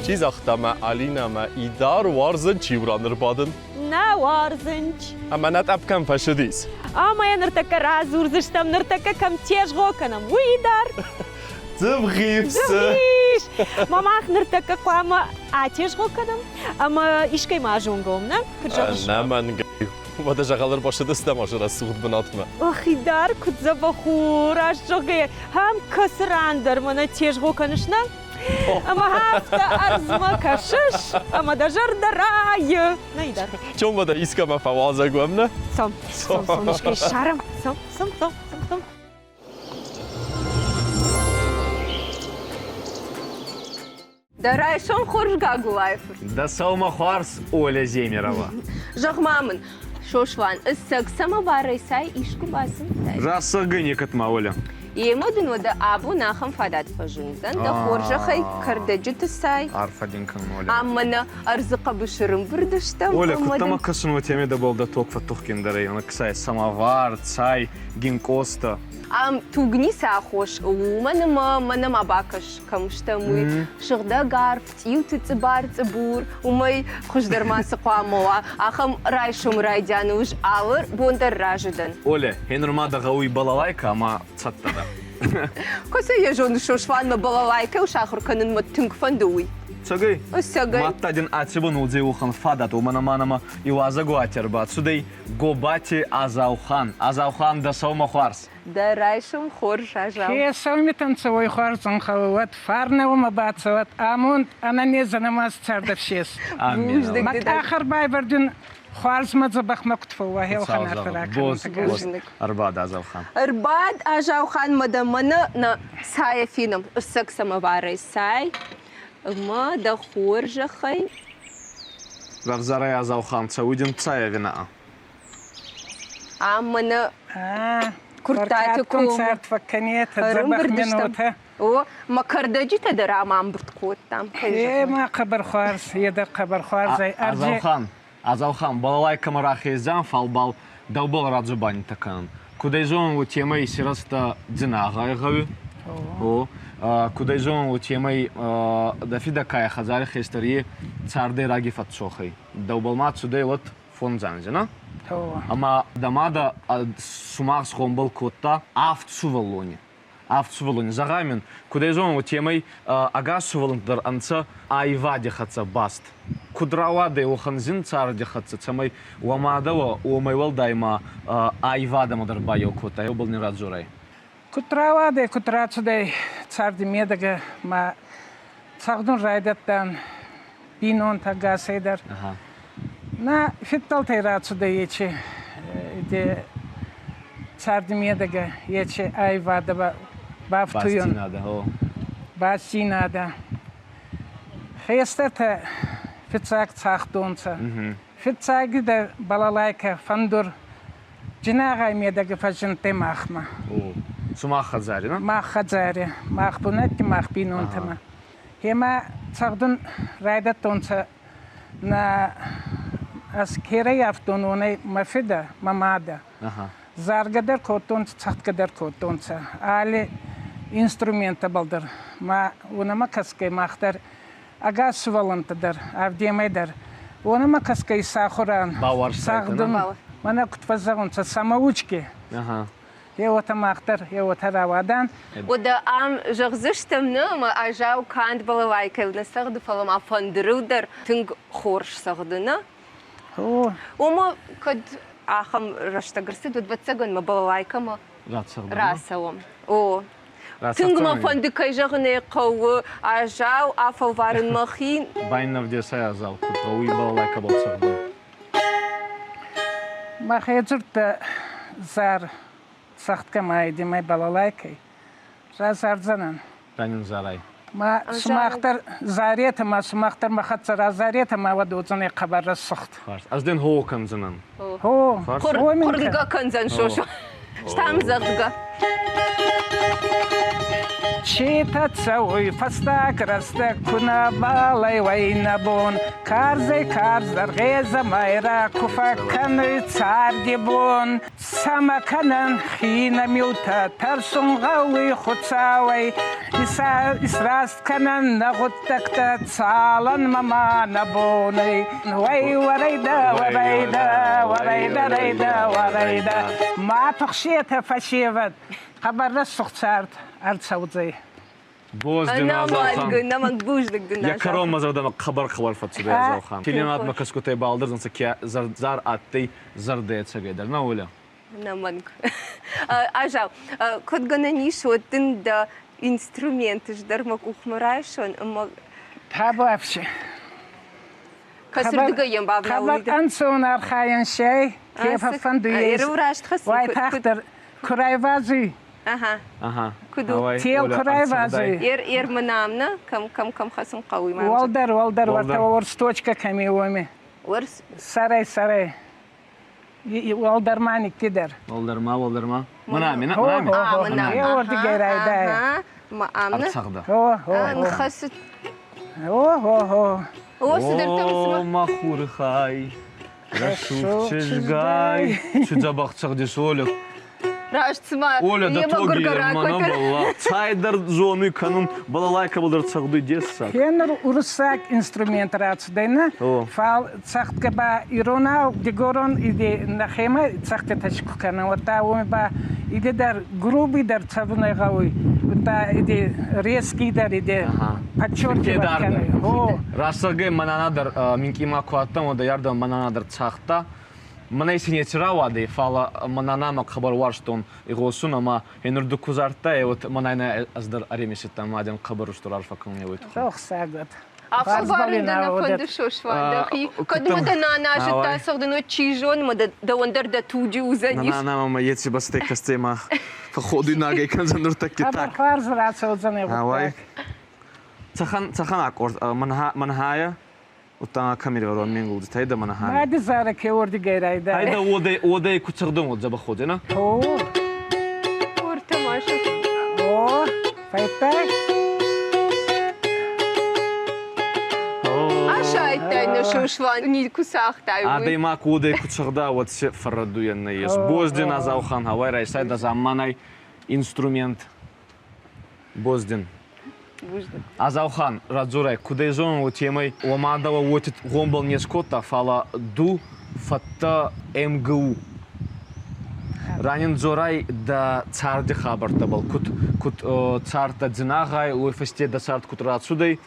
Чи загъта мӕ Алинӕ мӕ Идар уарзын чи ран ӕрбадын? Нӕ уарзынч. Ӕмӕ нӕ тъӕпп кӕм фӕсыдис? Ӕмӕ йӕ ныртӕккӕ радзурдзыстӕм, ныртӕккӕ кӕм тезгъо кӕнӕм, уый дӕр. Дзывгъипсы. Дзывгъис! Ма мах ныртӕккӕ хъуамӕ атезгъо кӕнӕм ӕмӕ искӕй ма зонгӕ уӕм, нӕ? Куыд зӕгъыс? Ӕнӕмӕнгӕй. Уӕдӕ зӕгъӕл ӕрбасыдыстӕм ацы рӕсугъд бынатмӕ. Охи дӕр куыд дзӕбӕх у, раст зӕгъгӕйӕ, ӕм кӕцы ран дӕр мӕнӕ тезгъо кӕныс, нӕ? Ӕмӕ афтӕ ӕрдзмӕ кӕсыс, ӕмӕ дӕ зӕрдӕ райы. Нӕ дӕр. Чем вода искӕмӕ фӕуазӕг уӕм, нӕ? Цом, цом, цом, искӕй ссарӕм. Цом, цом, цом, цом, цом. Дӕ райсом хорз Гагулайы фырт. Дӕ сӕумӕ хуарз, Оля Земерова. Зӕгъ-ма мын, Сослан, ӕцӕг самоварӕй цай искуы бацымдтай? Рӕсӕгӕй некӕд-ма, Оля. Емӕ дын уӕдӕ абон ахӕм фадат фӕзындзӕн, дӕ хорзӕхӕй кӕрдӕджыты цай. Арфӕ дын кӕнын, Оля. Ам мӕнӕ ӕрдзы хъӕбысы рымбырд стӕм. Оля, куыд дӕм кӕсын, уотемӕй дӕбӕл дӕ ток фӕттухгиндӕр ӕй, цай самовар, цай, гинкъостӕ. Ам туг ницы аххос у, уымӕн ӕмӕ мӕнӕ ма бакӕс, кӕм стӕм, уый. Сыгъдӕг арв, цъиуты цъыбар-цъыбур, уымӕй хуыздӕр ма цы хъуамӕ уа. Ахӕм райсомы райдианы уыз алы бон дӕр разы дӕн. Оля, гьеныр ма дӕ гъӕуй балалайкӕ ӕма цӕттӕ дӕ. Кӕцӕй йӕ зоныс, Сосланмӕ балалайкӕйыл сахуыр кӕнын мӕ тынг фӕнды, уый. Цӕгӕй? Цӕгӕй. Мадта дин аци бон уодзӕй уӕхӕн фадат, уомӕн ӕма нӕмӕ иуазӕгуати ӕрбацудӕй Гобати Азаухан. Азаухан, дӕ сӕумӕ хуарз! Дӕ райсом хорз, Азау. Хецауметӕнцӕ уой хуарзӕнхӕ уӕд, фарнӕ уӕмӕ бацӕуӕд, амонд, ӕнӕнезӕн ӕма цардӕфсес. Амин. Ма къахӕр байвӕрдун хуарзмӕ дзӕбӕхмӕ куд фӕууа, хеуӕхӕн арфӕ ракӕнун. Ӕрбад, Азаухан. Ӕрбад, Азаухан, мадӕ мӕнӕ нӕ цайӕ фенӕм, ӕцӕг самоварӕй цай ӕма дӕ хорзӕхӕй. Равзарай, Азаухан, цӕуй дин цай ӕви нӕ? Ам мӕнӕ Куырттаты концерт фӕкӕнетӕ, дзӕбӕх минутӕ. О, мӕ кӕрдӕджытӕ дӕр ам амбырд кодтам. Е ма хъӕбӕр хуарз, е дӕр хъӕбӕр хуарз ӕй. Азаухан, Азаухан, балалайкӕмӕ рахездзӕн, фал бал дӕубӕл радзубанитӕ кӕнӕн. Куд ӕй зонӕн, уотемӕй исирӕзтӕ Дзинагъай гъӕуи. О, куд ӕй зонӕн, уотемӕй дӕ фидӕ кай хӕдзари хестӕр е цардӕй раги фӕццох ӕй. Дӕубӕл ма цудӕй уӕд фондз анзи, на? Ӕма дӕ мадӕ сумах сгъомбӕл кодта авд сувӕллони. Авд сувӕллони. Зӕгъай мин, куд ӕй зонӕн, уотемӕй ӕгас сувӕллӕнттӕ дӕр ӕнцӕ аййевади хӕццӕ баст. Куд рауадӕй уӕхӕн зин царди хӕццӕ, цӕмӕй уӕ мадӕ уӕ уомӕй уӕлдай ма аййевадӕмӕ дӕр байеу кодта, еубӕл не радзорай? Куд рауадӕй, куд рацудӕй царди медӕгӕ ма цӕгъдун райдӕдтан бийнонтӕ гасӕй дӕр. Нӕ фидтӕлтӕй рацудӕй ечи де царди медӕгӕ, ечи аййевадӕ бафтуйун. Бастдзийнадӕ. Хестӕртӕ фиццаг цагътонцӕ. Фиццагидӕр балалайкӕ, фӕндур Джинагъай медӕги фӕззиндтӕй махмӕ. Сумах хӕдзари, на? Мах хӕдзари, мах бунӕтти, мах бийнонтӕмӕ. Ӕма цӕгъдун райдӕдтонцӕ нӕ ӕз ке раййафтон, уонӕй мӕ фидӕ, мӕ мадӕ. Заргӕ дӕр кодтонцӕ, цӕгъдгӕ дӕр кодтонцӕ. Алли инструменттӕбӕл дӕр. Ма уонӕмӕ кӕсгӕй мах дӕр ӕгас сувӕллӕнттӕ дӕр, авдемӕй дӕр. Уонӕмӕ кӕсгӕй исахур ан. Цӕгъдун, мӕнӕ куд фӕззӕгъунцӕ, самоучки. Е уотӕ мах дӕр, е уотӕ рауадан. Уӕдӕ ам зӕгъдзыстӕм нӕ, ӕмӕ Азау канд балалайкӕйыл нӕ цӕгъды, фӕлӕ ма фӕндырыл дӕр тынг хорз цӕгъды, нӕ? Ома, кӕд ахӕм рӕстӕг ӕрцыд, уӕд, ӕвӕццӕгӕн, мӕ балалайкӕмӕ рацӕуӕм. О, тынг мӕ фӕнды, кӕй зӕгъын ӕй хъӕуы, Азау афӕлварын мӕхи. Байнӕвдесай Азау, куд гъӕуй балалайкӕбӕл цӕгъдун. Мӕхе дзурдтӕ зар цӕгъдгӕ ма ӕдемӕй балалайкӕй разардзӕнӕн. Ранин зарай. Ма сумах дӕр заретӕ, ма сумах дӕр мӕ хӕццӕ разаретӕ, ма уӕд уодзӕнӕй хъӕбӕр рӕсугъд. Ӕз дин хо кӕндзӕнӕн. Хо. Хъургӕ кӕндзӕн, Сосо. Стам зӕгъгӕ. Читӕ цӕуй фӕстаг рӕстӕг ку нӕбал ӕй уӕйнӕ бон, Карзӕй-карздӕр гъезӕмайрӕ ку фӕккӕнуй царди бон. Цӕмӕ кӕнӕн хийнӕ миутӕ, тӕрсун гъӕуй Хуцауӕй, Исраст кӕнӕн нӕ гъуддӕгтӕ, цалӕнмӕ ма нӕ бонӕй. Уӕй, уӕрӕйдӕ, уӕрӕйдӕ, уӕрӕйдӕ, рӕйдӕ, уӕрӕйдӕ. Ма тухсетӕ, фӕсевӕд, хъӕбӕр рӕсугъд цард ӕрцӕудзӕй. Боз дин, Азаухан. Ӕнӕмӕнг, ӕнӕмӕнг бузныг дын, Йӕ кӕронмӕ зӕрдӕмӕ хъӕбӕр-хъӕбӕр фӕццудӕй Азаухан. Теленадмӕ кӕсгутӕй балдӕрдзӕнцӕ ке зар адтӕй зӕрдӕ ӕцӕгӕйдӕр. На, Оля? Ӕнӕмӕнг. Азау, куыд гӕнӕн ис, уӕд дын дӕ инструмент дӕр мӕ къухмӕ райсон ӕмӕ Табуафси. Кӕцырдыгӕй йӕм бавналын? Хъӕбӕр ӕнцон архайӕн сӕй, ке фӕффӕнды ес. Уайтагъддӕр ку райвазуй. Ага. Ага. Куыд у? Тел ку райвазуй. Ер ер мынамна, кӕм кӕм кӕм хӕцын хъӕуы ма. Уӕлдӕр, уӕлдӕр, уӕртӕ уорс точка кӕми уоми. Уорс? Сӕрӕй, сӕрӕй. Уӕлдӕр ма никкидӕр. Уӕлдӕр ма, уӕлдӕр ма. Мынами, мынами. А, мынами. Уордигӕй райдайа. Ма амна? Ӕрцӕгъда. О, о, Ныхасы. О, о, о. О, цыдӕртӕ О, мӕ хуры хай, рӕсугъд чызгай. Цы дзӕбӕх цӕгъдис, Оля. Раст цыма Оля, да йемӕ тоги гуыргӕ мӕнӕ балла. Цайдӕр зонуй кӕнун, балалайкӕбӕл дӕр цӕгъдуй дессаг. Хенр уруссаг инструмент рацудӕй нӕ, фал цӕгъдгӕ ба иронау, дигорон иде нӕхемӕ цӕгъдтитӕ ку кӕнӕн, уӕдта уоми ба иде дӕр грубый дӕр цӕвунӕй гъӕуй, удта иде резкий дӕр иде подчеркивать кӕнуй. Раст зӕгъгӕй, мӕнӕ дӕр минкъий ма ку адтӕн, уӕд ӕрдӕм мӕнӕ дӕр цагъта. Мӕнӕй си неци рауадӕй, фалӕ мӕ нанамӕ хъӕбӕр уарзтон игъосун ӕма енур ду ку зардтай, уӕд мӕнӕй ӕз дӕр ӕримисидтӕн мадӕн хъӕбӕр устур арфӕ кӕнун уой туххӕй. Рохсаг уӕд. Афӕлварын дӕ нӕ фӕнды Сослан дӕхи. Кӕд ма дӕ нана зыдта цӕгъдын, уӕд чи зоны, ма дӕуӕн дӕр дӕ туджы уыдзӕнис. Нана мӕ еци бӕстӕй кӕстӕй ма фӕхходуйнагӕй кӕндзӕн нуртӕкки так. Хъӕбӕр хуарз рацӕудзӕнӕй гъуддаг. Цӕхӕн цӕхӕн аккорд манхая Удта камерӕ мингулдитӕй да мана хани. Мади зара ке уордигӕй райдай. Айда уодӕй уодӕй ку цӕгъдон уод дзӕбӕх уодзӕнӕ? О. Урта Маша. О, фӕйтай. Асайдтай нӕ Сослан, никуы цагътай уый. Адӕймаг уодӕй ку цӕгъда, уӕд се фӕррӕдуйӕн нӕййес. Боздин Азаухан, гьӕуай райсай да замманай инструмент. Боздин. Бузныг. Азаухан, радзорай, кудӕй зонун, уотемӕй уӕ мадӕ уотид гъомбӕл не скодта, фалӕ ду фӕдтӕ МГУ. Ранин дзорай дӕ царди хабӕрттӕбӕл, куд куд цардтӕ Дзинагъай, уой фӕсте дӕ цард куд рацудӕй,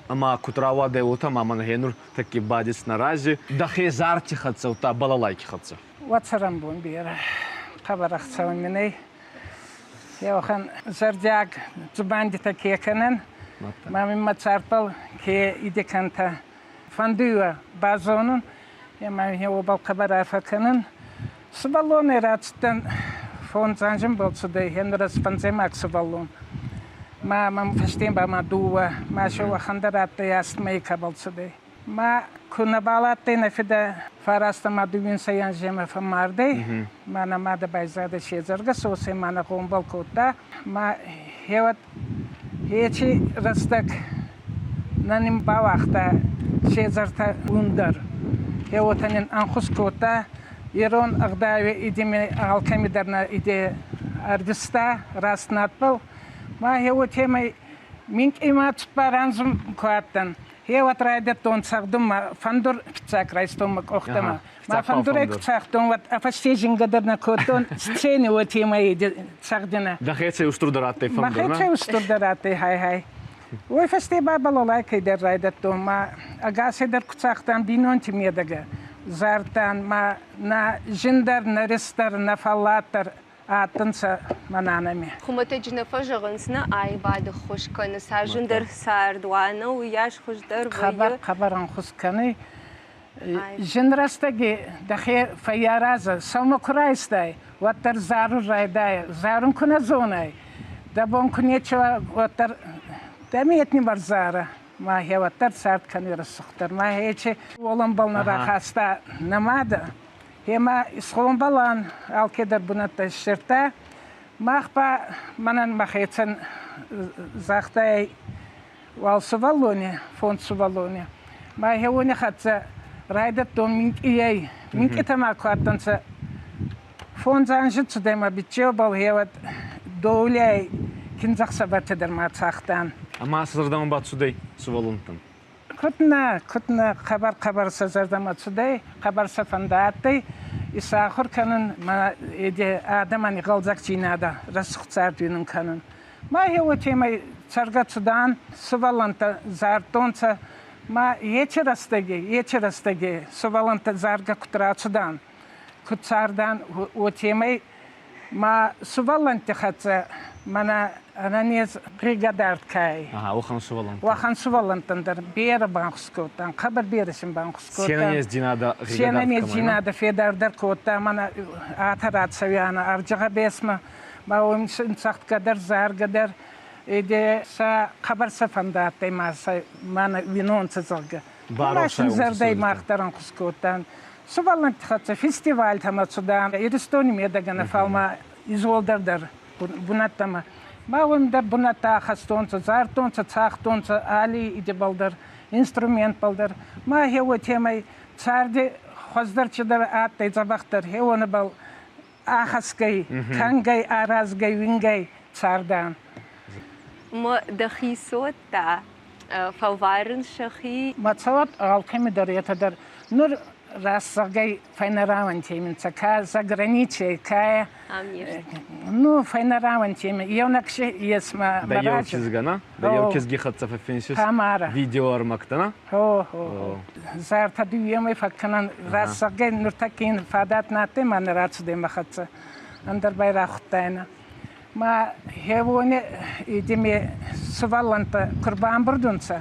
ӕма куд рауадӕй, уотӕ ма мӕн гъенур тӕкки бадис нӕ рази. Дӕхе зарти хӕццӕ, удта балалайки хӕццӕ. Уӕ цӕрӕнбон берӕ. Хъӕбӕр ӕхцӕуӕн мин ӕй. Еуӕхӕн зӕрдиаг дзубандитӕ ке кӕнӕн, ма мин мӕ цардбӕл ке иде кӕнтӕ. Фӕндуй уӕ базонун, ӕма уобӕл хъӕбӕр арфӕ кӕнун. Сувӕллонӕй рацудтӕн фондз анзембӕл цудӕй, хенрӕз фӕндзӕймаг сувӕллон. Ма мӕм фӕстем ба ма дууӕ, ма се уӕхӕн дӕр адтӕй аст мӕйи кӕбӕл цудӕй. Ма ку нӕбал адтӕй нӕ фидӕ фараст ӕма дууинсӕй анземӕ фӕммардӕй. Ма нӕ мадӕ байзадӕй седзӕргӕс уосӕй ма нӕ гъомбӕл кодта. Ма хеуӕд ечи рӕстӕг нӕ нин бауагъта седзӕртӕ ун дӕр. Е уотӕ нин ӕнхус кодта. Ирон ӕгъдауи идеме алкӕми дӕр нӕ иде ӕрвиста раст надбӕл. Ма хе уотемӕй минкъий ма цуппар анзм ку адтӕн, Гъеуӕд райдӕдтон цӕгъдунмӕ, фӕндур фиццаг райстон мӕ къохтӕмӕ. Ма фӕндурӕй ку цагътон, уӕд ӕ фӕсте зингӕ дӕр нӕ кодтон, сцени уотемӕй цӕгъдинӕ. Дӕхецӕй устурдӕр адтӕй фӕндур, Мӕхецӕй устурдӕр адтӕй, хай-хай. Уой фӕсте ба балалайкӕй дӕр райдӕдтон, ма ӕгасӕй дӕр ку цагътан бийнонти медӕгӕ. Зардтан, ма нӕ зин дӕр, нӕ рис дӕр, нӕ фӕллад дӕр адтӕнцӕ мӕ нанами. Хуымӕтӕджы нӕ фӕзӕгъынц, нӕ аивады ххуыс кӕны, цас зындӕр цард уа, нӕ уыйас хуыздӕр Хъӕбӕр вӕййы. хъӕбӕр ӕнхус кӕны. Зин рӕстӕги дӕхе фӕййаразӕ, сӕумӕ ку райстай, уӕддӕр зарун райдайа. Зарун ку нӕ зонай, дӕ бон ку нечи уа, уӕддӕр дӕ метни зара. Ма хе уӕддӕр цард кӕнуй рӕсугъддӕр. Ма хечи уолӕнбӕл нӕ рахаста нӕ мадӕ. Ема исгъомбӕл ан, алкедӕр бунӕттӕ иссердта. Мах ба мӕнӕн мӕхецӕн загътай уал сувӕллони, фондз сувӕллони. Ма хеуони хӕццӕ райдӕдтон минкъийӕй. Минкъитӕ ма ку адтӕнцӕ, фондз анзи цудӕй ма биччеубӕл хеуӕд доулӕй киндзӕхсӕвӕртӕ дӕр ма цагътан. Ӕма сӕ зӕрдӕмӕ бацудӕй сувӕллӕнттӕн? Куд нӕ, куд нӕ, хъӕбӕр-хъӕбӕр сӕ зӕрдӕмӕ цудӕй, хъӕбӕр сӕ фӕндӕ адтӕй исахур кӕнун ма адӕмӕн игъӕлдзӕгдзийнадӕ, рӕсугъд цард уинун кӕнун. Ма е уотемӕй цӕргӕ цудан, сувӕллӕнттӕ зардтонцӕ, ма ечи рӕстӕги, ечи рӕстӕги сувӕллӕнттӕ заргӕ куд рацудан, куд цардан, уотемӕй ма сувӕллӕнтти хӕццӕ мӕнӕ ӕнӕнез бригадӕрд ка ӕй. Ага, уӕхӕн сувӕллӕнттӕ. Уӕхӕн сувӕллӕнттӕн дӕр берӕ банхус кодтан, хъӕбӕр берӕ син банхус кодтан. Се нӕнездзийнадӕ Се нӕнездзийнадӕ федардӕр кодта, мӕнӕ атӕ рацӕуианӕ ӕрджӕгъӕбесмӕ, ма уым цӕгъдгӕ дӕр, заргӕ дӕр, иде сӕ хъӕбӕр сӕ фӕндӕ адтӕй ма сӕ мӕнӕ уинонцӕ, зӕгъгӕ. Ма син зӕрдӕй мах дӕр ӕнхус кодтан. Сувӕллӕнтти хӕццӕ фестивальтӕмӕ цудан, Иристони медӕгӕ нӕ, фал ма изолдӕр дӕр бунӕттӕмӕ. Ма уым дӕр бунӕттӕ ахӕстонцӕ, зардтонцӕ, цагътонцӕ алли идебӕл дӕр, инструментбӕл дӕр. Ма хе уотемӕй царди хуӕздӕр чидӕр адтӕй дзӕбӕхдӕр, хеуонӕбӕл ахӕсгӕй, кӕнгӕй, аразгӕй, уингӕй цардан. Ма дӕхи цот та фӕлварын сӕхи? Ма цӕуӕт алкӕми дӕр етӕ дӕр нур рӕсугъдӕй фӕйнӕрауӕн теминцӕ, ка за границей, ка ну фӕйнӕрауӕн теме. Еунӕг си ес ма Да еу кизгӕ, на? Да еу кизги хӕццӕ фӕффинсис Тамара. Видеоӕрмӕгтӕ, на? Хо, хо. Зартӕ дууемӕй фӕккӕнӕн рӕсугъдӕй нуртӕкки ин фадат нӕ адтӕй ма нӕ рацудӕй мӕ хӕццӕ. Ӕндӕр байрахудтайнӕ. Ма хеуони идими сувӕллӕнттӕ ку рбамбурд унцӕ,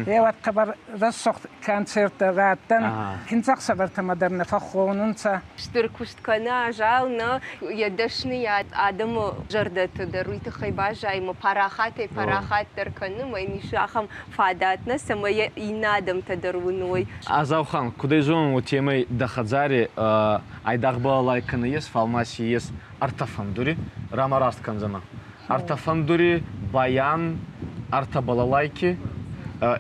еуӕд хъӕбӕр рӕсугъд концерттӕ раттӕн, киндзӕхсӕвӕртӕмӕ дӕр нӕ фӕххонунцӕ. Стыр куыст кӕны Азау, нӕ йӕ дӕсныйад адӕмы зӕрдӕты дӕр уый тыххӕй баззайы ӕмӕ парахатӕй-парахатдӕр кӕны, ӕмӕ йын ис ахӕм фадат нӕ, цӕмӕй йӕ иннӕ адӕмтӕ дӕр уыной. Азаухан, куд ӕй зонун, уотемӕй дӕ хӕдзари айдагъ балалайкӕ нӕййес, фал ма си ес ӕртӕ фӕндури, рамӕ раст кӕндзӕнӕ. Ӕртӕ фӕндури, баян, ӕртӕ балалайки,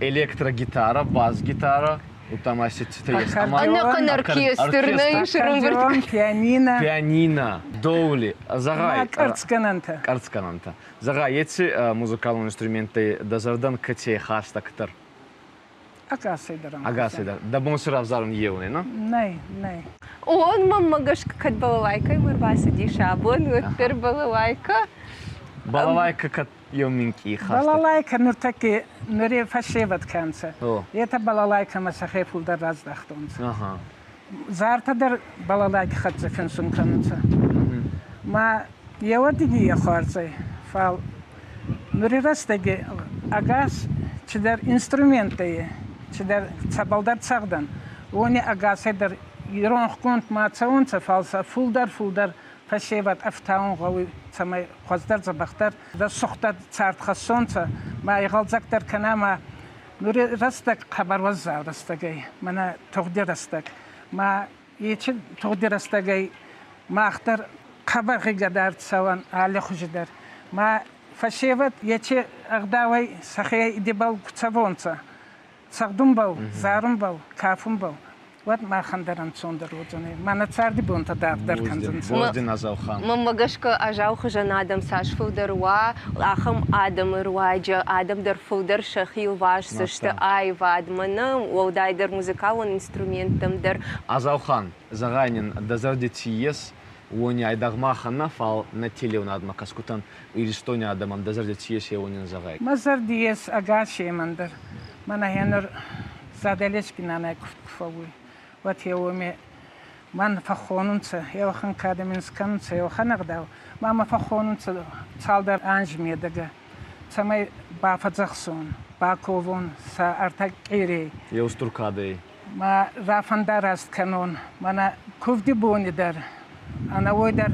электрогитара, бас-гитара, удта ма си цитӕ ес. Ӕнӕхъӕн оркестр нӕ ис Аккордеон, пианино. Пианино, доули, зӕгъай. Къӕрцгӕнӕнтӕ. Къӕрцгӕнӕнтӕ. Зӕгъай, еци музыкалон инструменттӕй дӕ зӕрдӕн кӕци хастагдӕр? Ӕгасӕй дӕр. Ӕгасӕй дӕр. Дӕ бон си равзарун еуне, на? Нӕй, нӕй. Он мӕммӕ гӕсгӕ кӕд балалайкӕй ӕрбацыдис абон, уӕддӕр балалайкӕ. Балалайкӕ кӕд еу минкъий хастаг? Балалайкӕ нуртӕкки нури фӕсевӕд кӕнцӕ. Етӕ балалайкӕмӕ сӕхе фулдӕр раздахтонцӕ. Зартӕ дӕр балалайки хӕццӕ финсун кӕнунцӕ. Ма еуӕдиги е хуарз ӕй, фал Нури рӕстӕги ӕгас цидӕр инструменттӕй, цидӕр цӕбӕлдӕр цӕгъдӕн, уони ӕгасӕй дӕр иронхгонд ма цӕунцӕ, фал сӕ фулдӕр-фулдӕр фӕсевӕд ӕфтаун гъӕуй, цӕмӕй хуӕздӕр дзӕбӕхдӕр, рӕсугъддӕр цард хӕссонцӕ, ма игъӕлдзӕгдӕр кӕна ма нури рӕстӕг хъӕбӕр уӕззау рӕстӕг ӕй, мӕнӕ тугъди рӕстӕг. Ма ечи тугъди рӕстӕгӕй мах дӕр хъӕбӕр гъигӕдард цӕуӕн аллихузи дӕр. Ма фӕсевӕд ечи ӕгъдауӕй сӕхе идебӕл ку цӕвонцӕ, цӕгъдунбӕл, зарунбӕл, кафунбӕл, уӕд махӕн дӕр ӕнцондӕр уодзӕнӕй. Ма нӕ царди бонтӕ дарддӕр кӕндзӕнцӕ. Буздин, Азаухан. Мӕнмӕ гӕсгӕ Азау хуызӕн адӕм цас фылдӕр уа, ахӕм адӕмы руаджы адӕм дӕр фылдӕр сӕхи лвасдзысты аивадмӕ, нӕ, уӕлдайдӕр музыкалон инструменттӕм дӕр. Азаухан, зӕгъай нин, дӕ зӕрди ци ес, уони айдагъ махӕн нӕ, фал нӕ телеунадмӕ кӕсгутӕн, Иристони адӕмӕн дӕ зӕрди ци ес, уони зӕгъай. Мӕ зӕрди ес ӕгасемӕн дӕр. Мӕнӕ гьенур Задӕлески нанай куфт ку фӕууй, уӕд уоми мӕн фӕххонунцӕ, еуӕхӕн кадӕ мин скӕнунцӕ, еуӕхӕн ӕгъдау. Ма мӕ фӕххонунцӕ цалдӕр анзи медӕгӕ, цӕмӕй бафӕдзӕхсон, баковон сӕ ӕртӕ къерей. Еу устур кадӕй. Ма рафӕндараст кӕнон, мӕнӕ кувди бони дӕр, ӕнӕуой дӕр,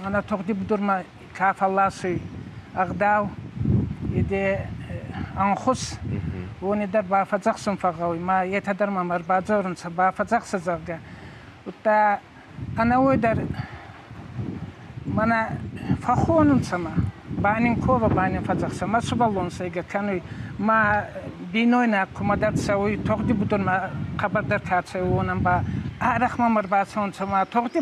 мӕнӕ тугъди будурмӕ ка фӕлласуй ӕгъдау, иде ӕнхус, уони дӕр бафӕдзӕхсун фӕгъгъӕуй, ма етӕ дӕр мӕмӕ ӕрбадзорунцӕ, бафӕдзӕхсӕ, зӕгъгӕ. Удта ӕнӕуой дӕр Мӕнӕ фӕххонунцӕ мӕ, ба нин ковӕ, ба нин фӕдзӕхсӕ. Мӕ сувӕллон сӕйгӕ кӕнуй, мӕ бийнойнаг кумӕдӕр цӕуй, тугъди будурмӕ хъӕбӕрдӕр ка цӕуй, уонӕн ба арӕх мӕмӕ ӕрбацӕунцӕ ма тугъди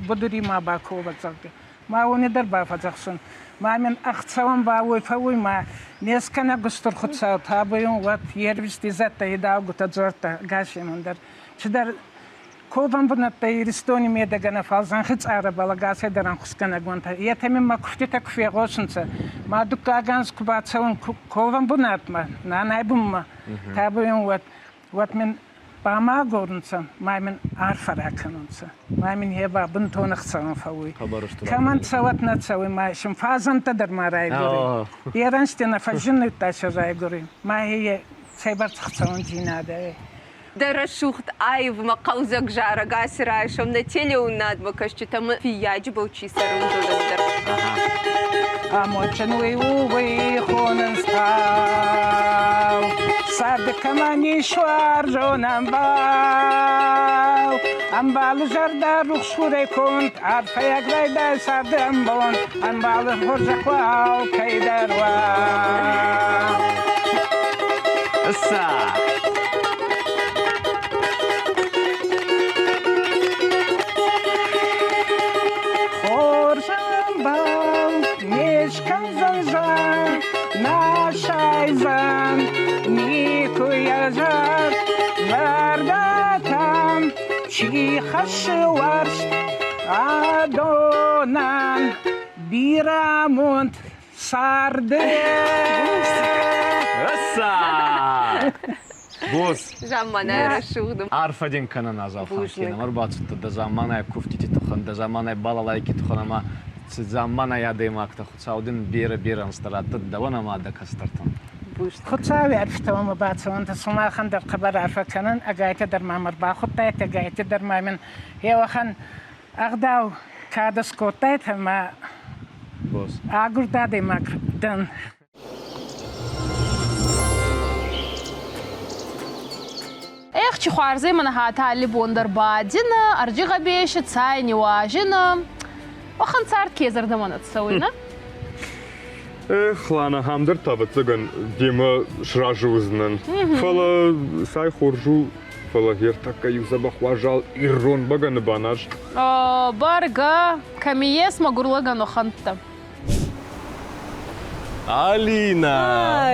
будури ма баковӕ, зӕгъгӕ. Ма уони дӕр бафӕдзӕхсун. Ма мин ӕхцӕуӕн ба уой фӕууй, ма не скӕнӕг устур Хуцау табуйун уӕд ервист изӕдтӕ, идаугутӕ, дзуӕрттӕ гасемӕн дӕр. Цидӕр ковӕн бунӕттӕ Иристони медӕгӕ нӕ, фал зӕнхи цъарӕбӕл ӕгасӕй дӕр ӕнхусгӕнӕг уӕнтӕ. Етӕ мин мӕ кувдтитӕ ку фегъосунцӕ, ма дуккаг анз ку бацӕун ковӕн бунатмӕ, нанай бунмӕ, табуйун уӕд, уӕд мин бамӕгурунцӕ, ма мин арфӕ ракӕнунцӕ. Ма мин е ба бунтон ӕхцӕуӕн фӕууй. Кӕмӕн цӕуӕт нӕ цӕуй, ма син фазӕнтӕ дӕр ма райгуруй. Ерӕнсти нӕ фӕззиннудта сӕ райгуруй. Ма е цӕйбӕрцӕ хцӕуӕндзийнадӕ ӕй. Дӕ рӕсугъд аивмӕ хъӕлдзӕг зарӕг ацы райсом нӕ телеуынадмӕ кӕсджытӕм фыййаджы был чи цӕры, уыдонӕн дӕр. Амондджын уый у, уый хонынц тау. Царды кӕмӕн ис уарзон ӕмбал. Ӕмбалы зӕрдӕ рухс хурӕй конд, арфӕйаг райдай царды ӕмбонд, ӕмбалы хорзӕх уа алкӕйдӕр уа. Ысса! Хорз ӕмбал не скӕндзӕн зар, нӕ сайдзӕн никуы йӕ зар. Зӕрдӕтӕм чи хӕссы уарзт, адонӕн бирӕ амонд царды. Ысса! Бос! Замманай рӕсугъд. Арфӕ дин кӕнӕн Азаухан, кенӕ ӕрбацудтӕ дӕ замманай куфтити туххӕн, дӕ замманай балалайки туххӕн ӕма ци замманай адӕймӕгтӕ Хуцау дин берӕ-берӕ ӕнзтӕ раттӕд дӕуӕн ӕма дӕ кӕстӕртӕн. Хуцауи арфтӕмӕ бацӕуӕнтӕ, сумахӕн дӕр хъӕбӕр арфӕ кӕнӕн, ӕгайтӕ дӕр мӕмӕ ӕрбахудтайтӕ, ӕгайтӕ дӕр ма мин еуӕхӕн ӕгъдау кадӕ скодтайтӕ ма агурд адӕймаг дӕн. Эх, чи хуарзӕй мӕн хатӕ алли бон дӕр бадинӕ, ӕрджи гъӕбеси цай ниуазинӕ. Уӕхӕн цард ке зӕрдӕмӕ нӕ цӕуй, нӕ? Эх, Лана, ам дӕр та, ӕвӕццӕгӕн, демӕ сразы уыдзынӕн. Фӕлӕ цай хорз у, фӕлӕ ӕртӕккӕ иу дзӕбӕх уазал ирон бӕгӕны баназ. О, бӕргӕ, кӕми ес мӕгур лӕгӕн уӕхӕнттӕ. Алинӕ,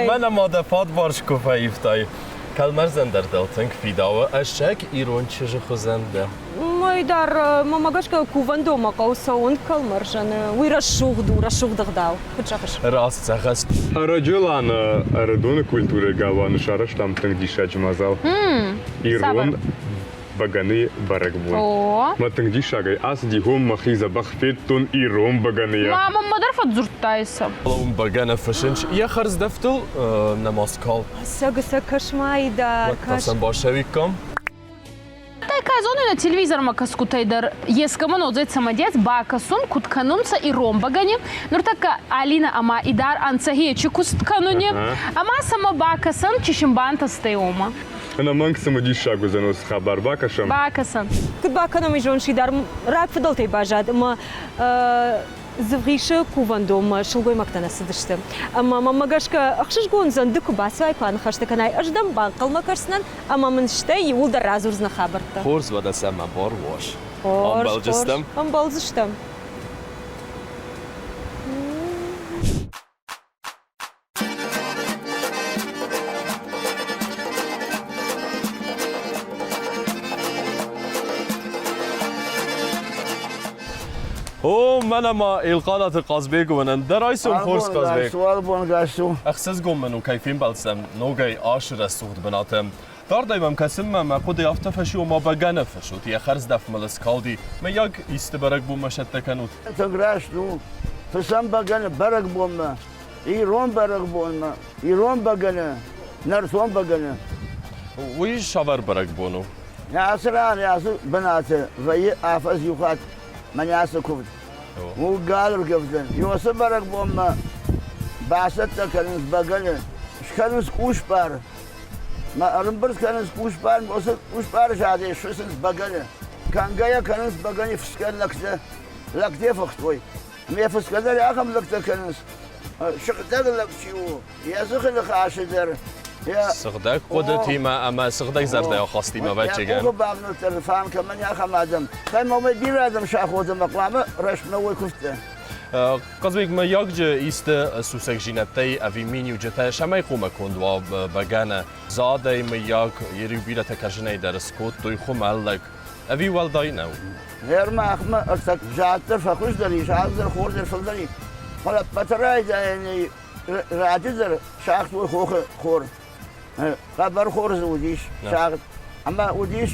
мӕнӕ ма дӕ фадбарц куы фӕивтай. Кӕлмӕрзӕн дӕр дыл тынг фидауы, ӕцӕг ирон чызджы хуызӕн дӕ. Мӕй дӕр мӕмӕ гӕсгӕ кувӕндонмӕ хъӕуы цӕуын кӕлмӕрзӕны. Уый рӕсугъд у, рӕсугъд ӕгъдау. Куыд зӕгъыс? Раст зӕгъыс. Ӕрӕджы Лана Ӕрыдоны культурӕйы галуаны сарӕзтам тынг диссаджы мадзал. Ирон бӕгӕныйы бӕрӕгбон. О. Мӕ тынг диссагӕй ацыди, хом мӕхи дзӕбӕх федтон ирон бӕгӕныйӕ. Мамӕ мӕ дӕр фӕдздзурдтайсӕ. Уым бӕгӕны фысынч йӕ хӕрздӕфтыл нӕма скал. Сӕг сӕ кӕс-ма дӕр, кӕс. Сӕм басӕуиккам. Тай ка зонуй нӕ телевизормӕ кӕсгутӕй дӕр ескӕмӕн уодзӕй цӕмӕдес бакӕсун, куд кӕнунцӕ ирон бӕгӕни. Нуртӕккӕ Алинӕ ӕма Идар ӕнцӕ хечи куст кӕнуни. Ӕма сӕмӕ бакӕсӕн, чи син бантӕстӕй уомӕ. Ӕнӕмӕнг цымыдисаг уыдзӕн уыцы хабар бакӕсӕм. Бакӕсӕн. Куыд бакӕнӕм ирон сидар рагфыдӕлтӕй баззад ӕмӕ Дзывгъисы кувӕндонмӕ сылгоймӕгтӕ нӕ цыдысты. Ӕмӕ мӕнмӕ гӕсгӕ ӕхсызгон уыдзӕн ды куы бацӕуай, куы аныхӕстӕ кӕнай, ӕз дӕм банхъӕлмӕ кӕсдзынӕн ӕмӕ мын стӕй иууылдӕр радзурдзынӕ хабӕрттӕ. Хорз, уӕдӕ сӕ мӕ бар уас. Хорз, Ӕмбӕлдзыстӕм? хорз. Ӕмбӕлдзыстӕм. О, мӕнӕ ма Елхъанаты Хъазбег уынын. Дӕ райсом хорз, Хъазбег. Суалбон гасу. Ӕхсызгон мын у, кӕй фембӕлдзӕн ногӕй ашы рӕсугъд бынаты. Дардӕй мӕм кӕсынмӕ мӕ хъуыды афтӕ фӕси, ома бӕгӕны фысут, йӕ хӕрздӕф мыл скалди. Мыййаг, исты бӕрӕгбонмӕ сӕттӕ кӕнут? Тынг раст у. Фысӕм бӕгӕны бӕрӕгбонмӕ. Ирон бӕрӕгбонмӕ, ирон бӕгӕны, нӕртон бӕгӕны. Уый цавӕр бӕрӕгбон у? Ацы ран, ацы бынаты вӕййы афӕдз иу хатт мӕнӕ ацы куывд. У галыргӕвдӕн. Уыцы бӕрӕгбонмӕ бацӕттӕ кӕнынц бӕгӕны, скӕнынц къусбар. Мӕ ӕрымбырд кӕнынц къусбар, уыцы къусбары задӕй сфыцынц бӕгӕны. Кӕнгӕйӕ кӕнынц бӕгӕны фыцгӕ лӕгтӕ, лӕгтӕ фыхтой. Ме фысгӕ дӕр ахӕм лӕгтӕ кӕнынц, сыгъдӕг лӕг чи у, йӕ дзыхы ныхасы дӕр. Сыгъдӕг хъуыдытимӕ ӕмӕ сыгъдӕг зӕрдӕйы ахастимӕ, ӕвӕццӕгӕн. Йӕ къухы бавнӕлдта фӕн кӕмӕн ахӕм адӕм. Стӕй ма бирӕ адӕм саходы ӕмӕ хъуамӕ рӕстмӕ уой куывдтӕ. Хъазбег, мыййагджы исты сусӕгдзинӕдтӕй ӕви миниуджытӕ цӕмӕй хъуамӕ конд уа бӕгӕны? Задӕй, мыййаг, йе бирӕтӕ кӕсынӕй дӕр скодтой хуымӕллӕг. Ӕви уӕлдай нӕу? Гъер махмӕ ӕртӕ зад дӕр фӕхуыздӕр ис, аз дӕр хор дӕр фылдӕр и. Фӕлӕ ӕппӕты райдайӕнӕй раджы дӕр сагътой хохы хор. Хъӕбӕр хор дзы уыдис сагъд. Ӕмӕ уыдис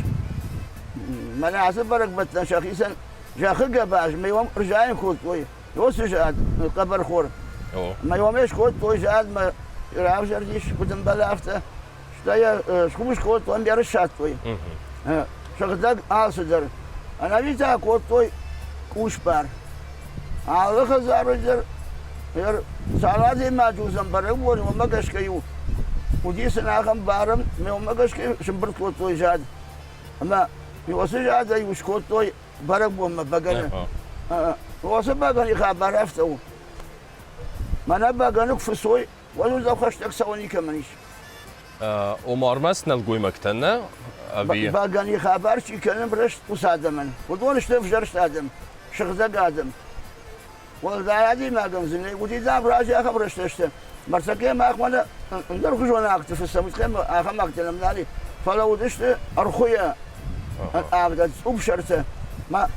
мӕнӕ ацы бӕрӕгбӕттӕн сӕхицӕн зӕххы гӕбаз мӕ уӕм ӕрзайын кодтой уыцы зад хъӕбӕрхор. Мӕ уӕм скодтой зад, мӕ равзӕрдис, куыд ӕмбӕлы, афтӕ. Стӕй йӕ схус кодтой ӕмӕ ӕрыссадтой. Сыгъдӕг алцыдӕр. Ӕнӕуи та кодтой къусбар. Алы хӕдзары дӕр цал адӕймаджы уыдзӕн бӕрӕгбон, уымӕ гӕсгӕ-иу уыди сын ахӕм барӕн, уымӕ гӕсгӕ сымбырд кодтой зад. Ӕмӕ уыцы задӕй-иу скодтой бӕрӕгбонмӕ бӕгӕны. Уыцы бӕгӕныйы хабар афтӕ у. Мӕнӕ бӕгӕны куы фыцой, уӕд уыдзӕн хӕстӕг цӕуӕн никӕмӕн ис. Ома ӕрмӕст нӕлгоймӕгтӕн нӕ, ӕви? Бӕгӕныйы хабар чи кӕны рӕст уыцы адӕмӕн. Уыдон сты ӕвзӕрст адӕм, сыгъдӕг адӕм. Уӕлдай адӕймагӕн дзы нӕй уыди, дам, раджы ахӕм рӕстӕджыты. Мӕрдтӕгӕй мах мӕнӕ ӕндӕрхуызон акты фыссӕм, ахӕм акттӕ нӕм нал и. Фӕлӕ уыдысты ӕрхуыйӕ ӕвдӕд цъупсӕртӕ. Ма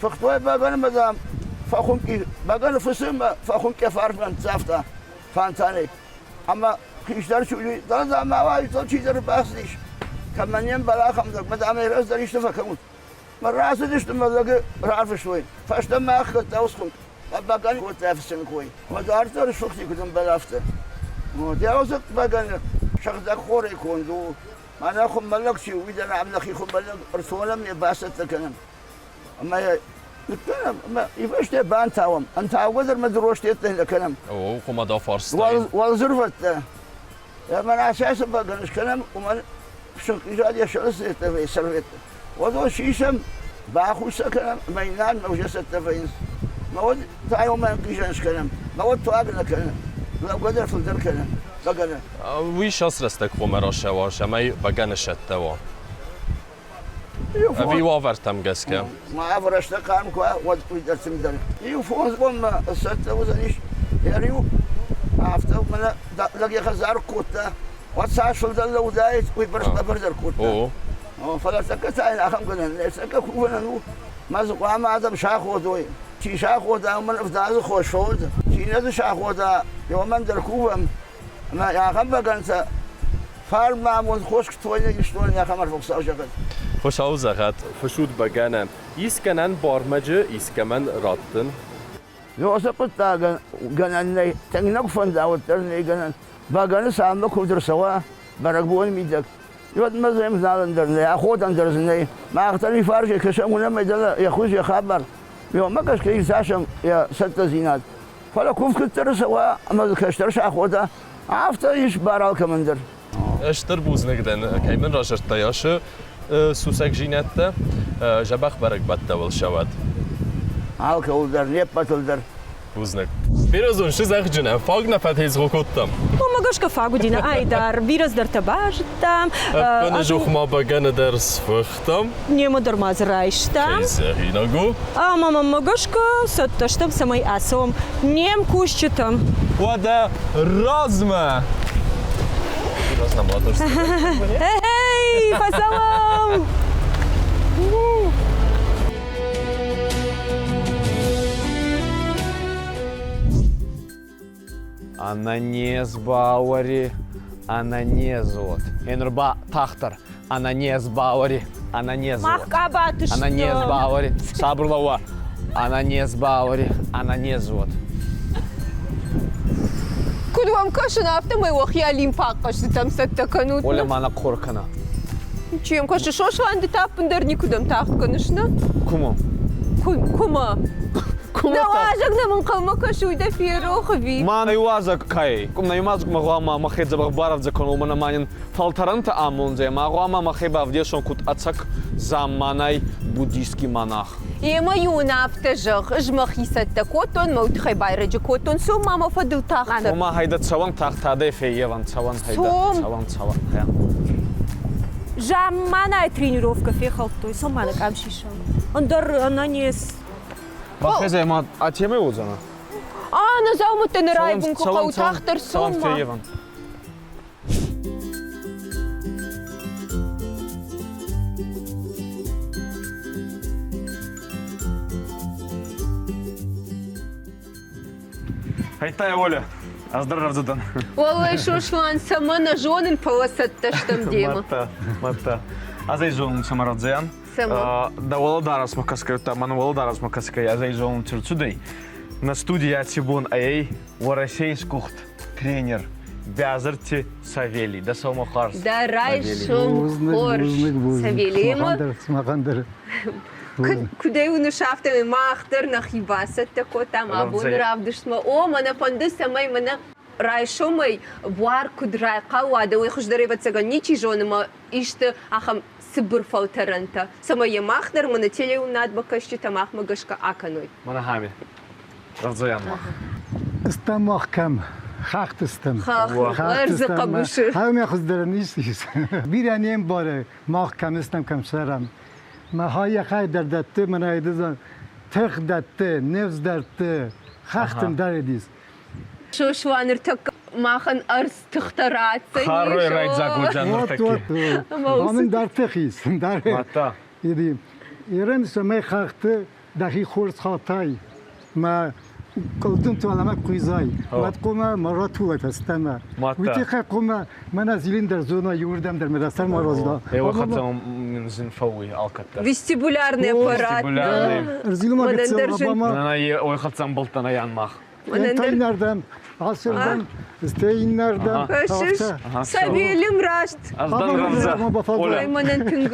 фыхтой бӕгӕнымӕ, дам, фӕхуынкъ бӕгӕны фысыммӕ фӕхуынкъ йӕ фарсмӕ ныццавта фантанӕй. Ӕмӕ хистӕр чи уыди, дӕлӕ ма уайдзӕн чидӕр бацыдис. Кӕмӕн не мбӕлы ахӕм лӕг, мӕ дам, ӕй раздӕр исты фӕкӕнут. Мӕ рацыдысты мӕ лӕгы рарвыстой. Фӕстӕмӕ ӕхгӕдта уыцы бӕгӕны кодта фыцыны кой. Мӕ дарддӕр сфыхти, куыд ӕмбӕлы, афтӕ. Дӕуы бӕгӕны сыгъдӕг хорӕй конд у. Мӕнӕ хуымӕллӕг чи у, уый дӕр ам нӕхи хуымӕллӕг ӕрцонӕм, йӕ бацӕттӕ кӕнӕм. Ӕмӕ йӕ ныккӕнӕм ӕмӕ ивӕзтӕ бантауӕм. Ӕнтаугӕ дӕр мӕ дыростеттӕ нӕ кӕнӕм. О, хуымӕ дӕ фарстай. Уӕлдзырвӕттӕ. Ӕмӕ нӕ цы бӕгӕны скӕнӕм, уымӕн сынкъизад йӕ сӕры цӕттӕ вӕййы сӕрвӕтты. Уыдон сисӕм, бахус сӕ кӕнӕм ӕмӕ йын нал уже цӕттӕ вӕййынц. Мӕ уӕд та уымӕн ӕнхъизӕн скӕнӕм, мӕ уӕд туаг нӕ кӕны, лӕугӕ дӕр фылдӕр кӕны бӕгӕны. Уый сас рӕстӕг хъуамӕ рацӕуа, цӕмӕй бӕгӕны сӕттӕ уа? Ӕви уавӕртӕм гӕсгӕ? Ма рӕстӕг хъарм куы уа, уӕд уый дӕр тынгдӕр. Иу фондз бонмӕ цӕттӕ уыдзӕнис йӕ риу. Афтӕ мӕнӕ лӕг йӕ хӕдзар кодта, уӕд цас фылдӕр лӕудаид, уый бӕрц хъӕбӕрдӕр кодта. Фӕлӕ тӕккӕ та йын ахӕм гӕнӕн нӕй, тӕккӕ кувӕнӕн у, мӕ дзы хъуамӕ адӕм саходой. Чи сахода, уымӕн ӕвдадзы хос фӕуӕд, чи нӕ дзы сахода, уымӕн дӕр кувӕм. Ӕмӕ ахӕм бӕгӕнтӕ фарн ма амонд хос куы истон, ахӕм арф Хуыцау зӕгъӕд. Хуыцау зӕгъӕд, фысут бӕгӕны. Искӕнӕн бармӕджы искӕмӕн раттын. Уыцы хъуыддагӕн гӕнӕн нӕй, тынг нӕ куы фӕнда, уӕддӕр нӕй гӕнӕн. Бӕгӕны цалынмӕ куывд ӕрцӕуа бӕрӕгбоны мидӕг, уӕдмӕ дзы ӕмзӕлӕн дӕр нӕй, аходӕн дӕр дзы нӕй. Мах дӕр уый фарсӕй кӕсӕм, уынӕм ӕй дӕлӕ йӕ хуыз, йӕ хабар. Уымӕ гӕсгӕ иртасӕм йӕ цӕттӕдзинад. Фӕлӕ куывд куыддӕр ӕрцӕуа ӕмӕ дзы кӕстӕр сахода, афтӕ ис бар алкӕмӕн дӕр. Стыр бузныг дӕн, кӕй мын разырдтай ацы сусӕгдзинӕдтӕ. Дзӕбӕх бӕрӕгбӕттӕ уыл сӕуӕд. Алкӕуыл дӕр, не ппӕтыл дӕр. Бузныг. Бирӕзон сызӕгъджынӕн фаг нӕ фӕтезгъо кодтам. Уымӕ гӕсгӕ фаг уыди нӕ айдар. Бирӕ цыдӕртӕ базыдтам. Ӕппынӕдзух ма бӕгӕны дӕр сфыхтам. Немӕ дӕр ма дзы райстам. Кӕй зӕгъинаг у? Ӕмӕ мӕнмӕ гӕсгӕ цӕттӕ стӕм, цӕмӕй ацӕуӕм не мкусджытӕм. Уӕдӕ размӕ! Эй, фӕцӕуӕм! Ӕнӕнез бауӕри, ӕнӕнез уод. Енур ба тагъддӕр. Ӕнӕнез бауӕри, ӕнӕнез уод. Мах къабаты стӕм. Ӕнӕнез бауӕри, сабыр лӕууа. Ӕнӕнез бауӕри, ӕнӕнез уод. Куыд уӕм кӕсын, афтӕмӕй уӕхи олимпаг хъӕзтытӕм цӕттӕ кӕнут. Оля ма нӕ хъор кӕна. Чи йӕм кӕсы, Сослан, ды та ӕппындӕр никуыдӕм тагъд кӕныс, нӕ? Куымӕ? Куымӕ? Дӕ уазӕг нӕм ӕнхъӕлмӕ кӕсы, уый дӕ ферох ӕви? Ма нӕ уазӕг кӕй? Нӕ уазӕг мӕ гъуамӕ мӕхе дзӕбӕх барӕвдзӕ кӕнон, уомӕн ӕма нин фӕлтӕрӕнтӕ амондзӕй, ма гъуамӕ мӕхе бавдесон куд ӕцӕг замманай буддийский монах. Емӕ-иу ын афтӕ зӕгъ, ӕз мӕхи цӕттӕ кодтон, мӕ уый тыххӕй байрӕджы кодтон, цом ма мӕ фӕдыл тагъддӕр. Ома хайда цӕуӕн тагъдтадӕй феййевӕн, цӕуӕн хайда, цӕуӕн, цӕуӕн. Замманай тренировкӕ фехӕлдтой, цом ма нӕ къам сисӕм. Ӕндӕр ӕнӕнез. Бахезӕй ма а темӕ уодзӕнӕ? А, нӕ дзаумӕттӕ нӕ райвун куы хъӕуы, тагъддӕр цом ма. Хайтая Оля, ӕз дӕр рӕвдзы дӕн. Уӕллӕй, Сослан, цӕмӕ нӕ зонын, фӕлӕ цӕттӕ стӕм демӕ. Мадта, мадта. Ӕз ӕй зонун, цӕмӕ рӕвдзӕн. Цӕмӕ? Дӕ уӕлӕдарӕсмӕ кӕсгӕй, мӕн уӕлӕдарӕсмӕ кӕсгӕй, ӕз ӕй зонун, цы рцудӕй. Нӕ студийы аци бон ӕй Уӕрӕсейы сгуыхт тренер Бязырти Савелий. Дӕ сӕумӕ хуарз. Дӕ райсом хорз, Савелиймӕ. Куыдӕй уыныс, афтӕмӕй мах дӕр нӕхи бацӕттӕ кодтам абоны равдыстмӕ. О, мӕнӕ фӕнды, цӕмӕй мӕнӕ райсомӕй буар куыд райхъал уа, дӕуӕй хуыздӕр ӕвӕццӕгӕн ничи зоны мӕ исты ахӕм цыбыр фӕлтӕрӕнтӕ, цӕмӕй йӕ мах дӕр мӕнӕ телеуынадмӕ кӕсджытӕ махмӕ гӕсгӕ акӕной. Мӕнӕ хами. Рӕвдзӕйӕн мах. Стӕм мах кӕм? Хӕхты стӕм. Ӕрдзы хъӕбысы. Ӕмӕ хуыздӕрӕн ницы ис. Бирӕ не мбары, мах кӕм стӕм, кӕм цӕрӕм. Мӕ хайӕ хай дӕр дӕтты, мӕнӕ тых дӕтты, ныфс дӕтты, хӕхтын дӕр ис. Сослан ныртӕккӕ махӕн ӕрдз тыхтӕ ратдзӕнис. Харрой райдзаг уыдзӕн ныртӕккӕ. Мын дӕр тых ис. Мадта. Ирӕн цӕмӕй хӕхты дӕхи хорз хатай, мӕ къуылдымты уӕлӕмӕ куидзай, уӕд хъуамӕ ма ратулай фӕстӕмӕ. Уый тыххӕй хъуамӕ мӕнӕ зилин дӕр зона, иуырдӕм дӕр мӕ дӕ сӕр ма разила. Еуӕхӕццӕ мын зин фӕууй алкӕддӕр. Вестибулярный аппарат. Ӕрзилма гыццыл обама. Ой хӕццӕ ӕмбӕлттӕн аян мах. Иннӕрдӕм, ацырдӕм, стӕй иннӕрдӕм. Кӕсыс, Савелим раст. Ой, мӕнӕн тынг...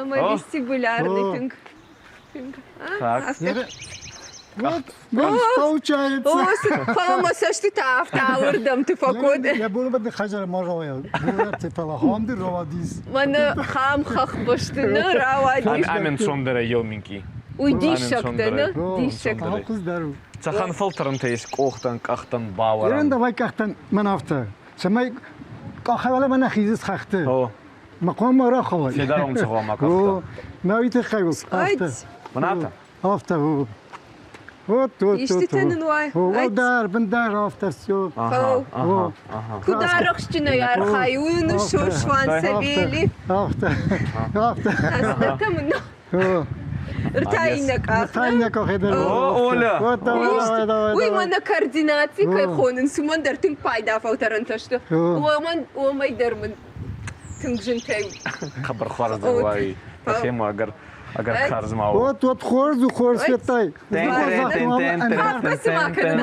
Ӕмӕ вестибулярный тынг. Так. Вот, вот получается. Фӕлӕ мӕ цӕстытӕ афтӕ алырдӕмты фӕкод. Я буду бады хазар мажоя. Хамды равадис. Мӕнӕ хам хӕхбӕсты нӕ рауадис. Амен цондӕрӕй еу минкъий. Уый диссӕгтӕ, нӕ? Диссӕгтӕ. Цӕхӕн фӕлтӕрӕнтӕ ис къохтӕн, къӕхтӕн бауӕрӕн? Ерын давай къӕхтӕн мӕн афтӕ, цӕмӕй къахӕвӕлӕ мӕ нӕ хизыс хӕхты. Мӕ хъуамӕ рахауай. Федарон цы хъуамӕ къӕхтӕ? Мӕ уый тыххӕй афтӕ. Мӕнӕ Афтӕ. Вот, вот, Истытӕ нын уай. Уӕлдӕр, бындӕр афтӕ все. Куыд арӕхстджынӕй архайы, уый нын Сослан Савели. Афтӕ, афтӕ. Афтӕ мын Ртаинӕ къах. Ртаинӕ къах Оля! Уый мӕнӕ координаци кӕй хонынц, уымӕн дӕр тынг пайда фӕлтӕрӕнтӕ сты. Уымӕн уымӕй дӕр мын тынг зынтӕй. Хъӕбӕр хуарз дӕр уай. Ӕхемӕ ӕгӕр ӕгӕр карз ма у. Вот, вот хорз у, хорз федтай.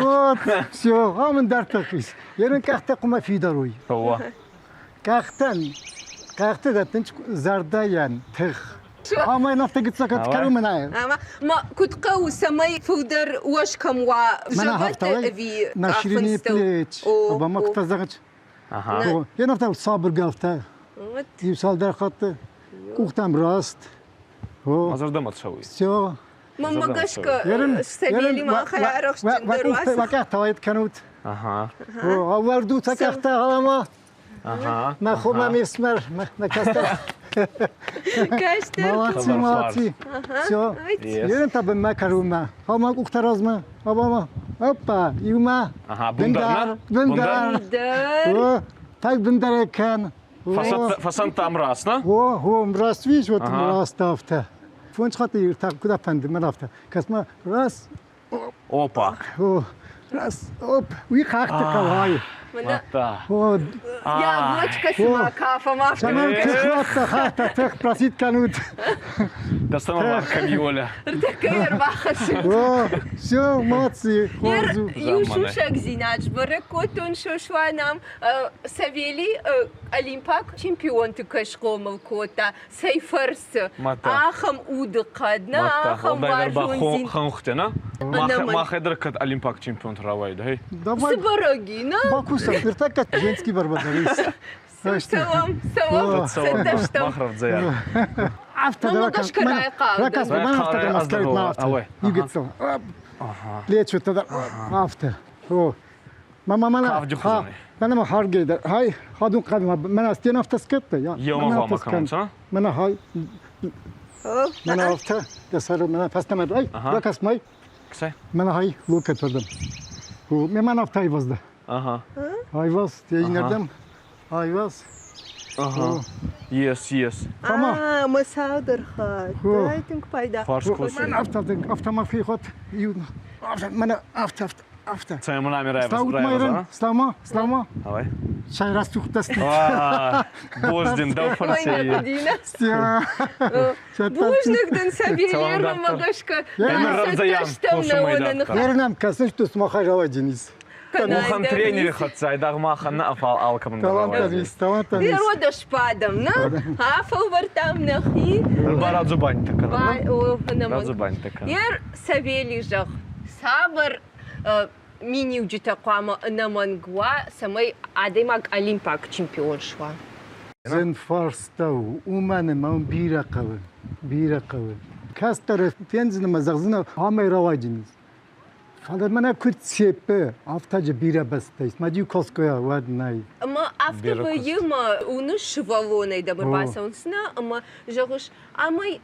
Вот, все, амын дарддӕр хиз. Ерын къӕхтӕ хъуымӕ фидар уй. Къӕхтӕн, къӕхты дӕттынц зӕрдӕйӕн тых. Ӕмӕ йын афтӕ гыццакат кӕры мӕнӕ. Ӕмӕ ма куыд хъӕуы, цӕмӕй фылдӕр уӕз кӕм уа зӕвӕтты ӕви На ширине плеч. Обама куыд фӕзӕгъынц. Йе афтӕ сабыр гӕфтӕ. Иу цалдӕр хатты къухтӕм раст. Мӕ зӕрдӕмӕ цӕуй. Все. Мӕнмӕ гӕсгӕ, Савели махӕй арӕхстджындӕр уац. Уӕ къӕхтӕ уайд кӕнут. Ӕвӕрдут сӕ къӕхтӕ ӕмӕ мӕ хо мӕ ме фсымӕр, мӕ кӕстӕр. Кӕстӕр. Молодцы, молодцы. Все. Ерын та бынмӕ кӕронмӕ. Ама къухтӕ размӕ. Обама. Опа, иумӕ. Бындар. Бындар. Бындар. Так бындарӕй кӕн. Фӕсӕнттӕ ӕмраст, нӕ? О, о, ӕмраст вис, вот ӕмраст афтӕ. Фондз хатты иртаг куыд афӕнды, мӕн афтӕ. Кӕс-ма, раз. Опа. О, раз, оп, уый хӕхты хъӕуай. О, Яблочко цыма кафӕм афтӕ. Цӕмӕн тых радта, хӕхтӕ тых просит кӕнут. Да сама Камиоля. Ӕртӕккӕ ӕрбахӕссын. О, все, молодцы. Иу сусӕгдзинад сбӕрӕг кодтон Сослан ам. Савелий олимпаг чемпионты кӕй схъомыл кодта, цӕй фӕрцы? Ахӕм удыхъӕд, нӕ ахӕм уарзондзинад. Хӕнхтӕ, нӕ? Махӕй дӕр кӕд олимпаг чемпионты рауайд, хей? Цы бӕрӕг и, нӕ? Бакусӕм, ныртӕккӕ женский барбадарис. Цӕуӕм, цӕуӕм, цӕттӕ стӕм. Мах рӕвдзӕйӕ. Афтӕ дӕр ракас, мӕн афтӕ дӕр маскарит ма афтӕ. Иу Плечо тогда афтӕ. О. Мама мана. Мана ма харгей хай хадун қадма мана стен афтӕ скетта я. Еума вама кӕнунцӕ? Мана хай. Мана афтӕ десар мана фӕстӕмӕ ай ракас май. Ксай. Мана хай лука тордам. Ме мана афтӕ айвазда. Ага. Айваз, тейнердем. Айваз. Ага. Yes, yes. А, мӕ цалдӕр хатт. Тынг пайда. Фарс Мӕн афтӕ афтӕ хихот. Мӕнӕ афтӕ афтӕ афтӕ. Цӕмӕн ами райваз? Слава Слава, слава. Давай. Чай растухтасти. Боздин, дӕу фӕрцы. Бузныг дын, Савельермӕ гӕсгӕ. Ернам кӕсыс, что смахай рауадинис. Мухан тренери хӕццӕ айдагъ махӕн нӕ, фал алкӕмӕн дӕр рауайдзӕн. Природа сбадӕм, нӕ? Афӕлвӕрдтам нӕхи. Барадзубанитӕ кӕнӕм. Радзубанитӕ кӕнӕм. Ер Савели зӕгъ, цавӕр миниуджытӕ хъуамӕ ӕнӕмӕнг уа, цӕмӕй адӕймаг олимпаг чемпион суа? Зын фарста у, уымӕн ӕмӕ бирӕ хъӕуы, бирӕ хъӕуы. Кӕстӕры фендзынӕ ӕмӕ зӕгъдзынӕ, амӕй рауайдзӕнис. Фӕлӕ мӕнӕ куыд цепы, афтӕ же бирӕ бӕстӕ ис. Мӕ иу Коскойӕ уӕд нӕй. Ӕмӕ афтӕ вӕййы, мӕ уыныс сывӕллонӕй дӕм ӕрбацӕуынц, нӕ, ӕмӕ зӕгъыс, амӕй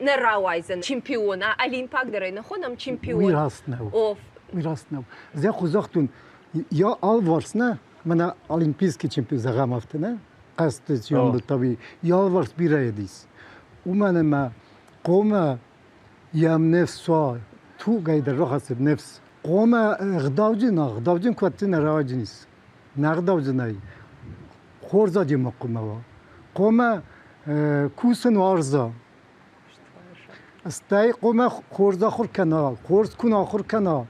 нӕ рауайдзӕн чемпион, а олимпаг дӕр ӕй нӕ хонӕм чемпион. Уый раст нӕу. Уый раст нӕу. Зӕхху загътон, йӕ алыварс нӕ, мӕнӕ олимпийский чемпион зӕгъӕм афтӕ нӕ, хъазты чемпион йӕ алыварс бирӕ ис. Уымӕн ӕмӕ хъомӕ йӕм нефс уа, тугӕй дӕр рахӕцыд нефс. Хъомӕ ӕгъдауджын, ӕгъдауджын куы нӕ рауаджын ис. Нӕ ӕгъдауджынӕй хорз адӕймаг хъуамӕ уа. Хъуамӕ кусын уарза. Стӕй хъуамӕ хорз ахуыр кӕна, хорз куы нӕ ахуыр кӕна,